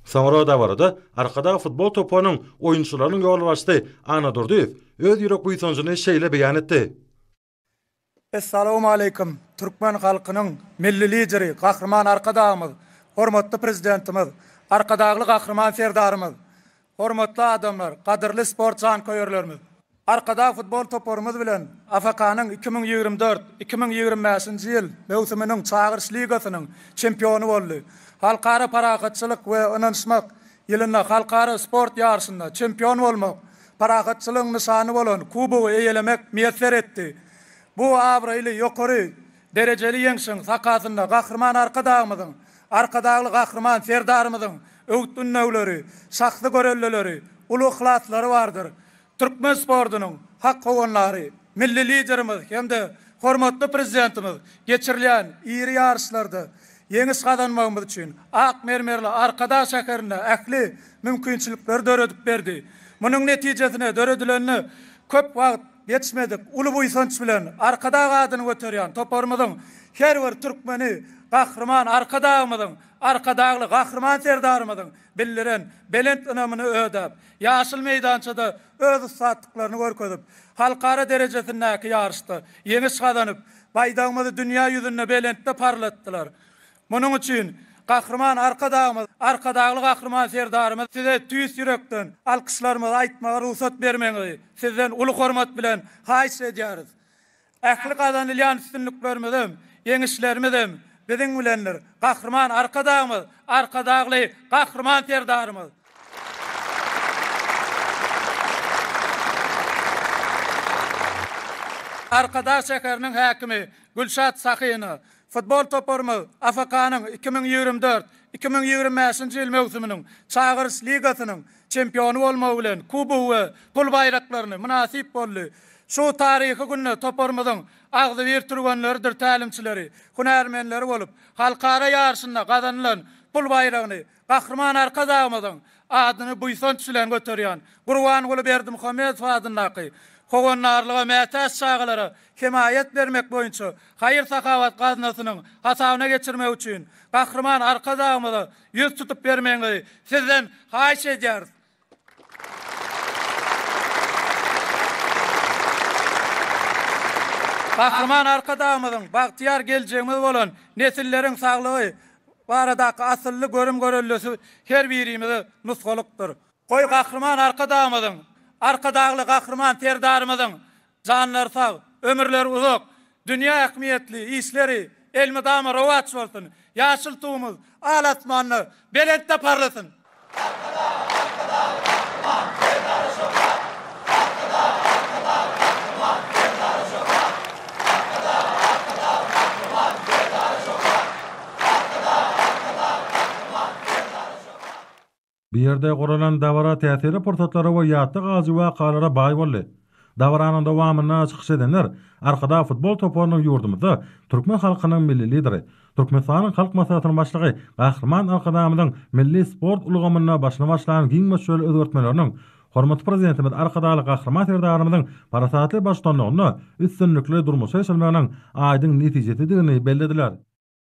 Soňra dabarada Arkadag futbol toparynyň oýunçylarynyň ýolbaşçysy Anna Durdyýew öz ýürek buýsanjyny şeýle beýan etdi. Essalawmaleýkim, türkmen halkynyň Milli Lideri Gahryman Arkadagymyz, hormatly Prezidentimiz, Arkadagly Gahryman Serdarymyz, hormatly adamlar, gadyrly sport janköýerlerimiz! Arkadag futbol toparymyz bilen AFK-nyň 2024, 2025-nji ýyl möwsüminiň Çagyryş ligasynyň çempiony boldy. Halkara parahatçylyk we ynanyşmak ýylynda halkara sport ýaryşynda çempion bolmak, parahatçylygyň nyşany bolan kubogy eýelemek miýesser etdi. Bu abraýly ýokary derejeli ýeňşiň sakasynda Gahryman Arkadagymyzyň, Arkadagly Gahryman Serdarymyzyň öwüt-ündewleri, şahsy göreldeleri, uly yhlaslary bardyr. Türkmen sportunyň hak howandary Milli Liderimiz hem-de hormatly Prezidentimiz geçirilýän iri ýaryşlarda ýeňiş gazanmagymyz üçin ak mermerli Arkadag şäherinde ähli mümkinçilikleri döredip berdi. Munuň netijesine döredilenine köp wagt geçmedik uly buýsanç bilen Arkadag adyny göterýän toparymyzyň her bir türkmeni Gahryman Arkadagymyzyň, Arkadagly Gahryman Serdarymyzyň bildiren belent ynamyny ödäp, ýaşyl meýdançada öz ussatlyklaryny görkezip, halkara derejesindäki ýaryşda ýeňiş gazanyp, baýdagymyzy dünýä ýüzünde belentde parlatdylar. Munuň üçin Gahryman Arkadagymyz, Arkadagly Gahryman Serdarymyz size tüýs ýürekden alkyşlarymyzy aýtmaga rugsat bermegiňizi sizden uly hormat bilen haýyş edýäris. Ähli gazanylýan üstünliklerimizem, ýeňişlerimizem biziň bilendir. Gahryman Arkadagymyz, Arkadagly Gahryman Serdarymyz! Arkadag şäheriniň häkimi Gülşat Sahyna, Futbol toparymyz AFK-nyň 2024, 2025-nji ýyl möwsüminiň Çagyryş ligasynyň çempiony bolmagy bilen kubogy we pul baýraklaryny mynasyp boldy. Şu taryhy günde toparymyzyň agzybir türgenleridir tälimçileri, hünärmenleri bolup, halkara ýaryşynda gazanylan pul baýragyny Gahryman Arkadagymyzyň adyny buýsanç bilen göterýän Gurbanguly Berdimuhamedow adyndaky Howandarlyga mätäç çagalara hemaýat bermek boýunça haýyr-sahawat gaznasynyň hasabyna geçirmek üçin Gahryman Arkadagymyza ýüz tutup bermegiňizi sizden haýyş edýäris. Gahryman Arkadagymyzyň bagtyýar geljegimiz bolan nesilleriň saglygy baradaky asylly görüm-göreldesi her birimize nusgalykdyr. Goý, Gahryman Arkadagymyzyň, Arkadagly Gahryman Serdarymyzyň Janlary sag, ömürleri uzak, dünýä ähmiýetli işleri elmydama rowaç bolsun! Ýaşyl Tugumyz al asmanda belentde parlasyn! Arkadag, Arkadag, Gahryman Serdara şöhrat! Arkadag, Arkadag, Gahryman Serdara şöhrat! Arkadag, Arkadag, Gahryman Serdara şöhrat! Arkadag, Arkadag, Gahryman Serdara şöhrat! Bu ýerde guralan dabara täsirli pursatlara we ýatda galyjy wakalara baý boldy. Dabaranyň dowamynda çykyş edenler Arkadag futbol toparynyň ýurdumyzda türkmen halkynyň Milli Lideri, Türkmenistanyň Halk Maslahatynyň Başlygy Gahryman Arkadagymyzyň milli sport ulgamynda başyny başlan giň möçberli özgertmeleriniň hormatly Prezidentimiz Arkadagly Gahryman Serdarymyzyň parasatly baştutanlygynda üstünlikli durmuşa geçirilmeginiň aýdyň netijesidigini bellediler.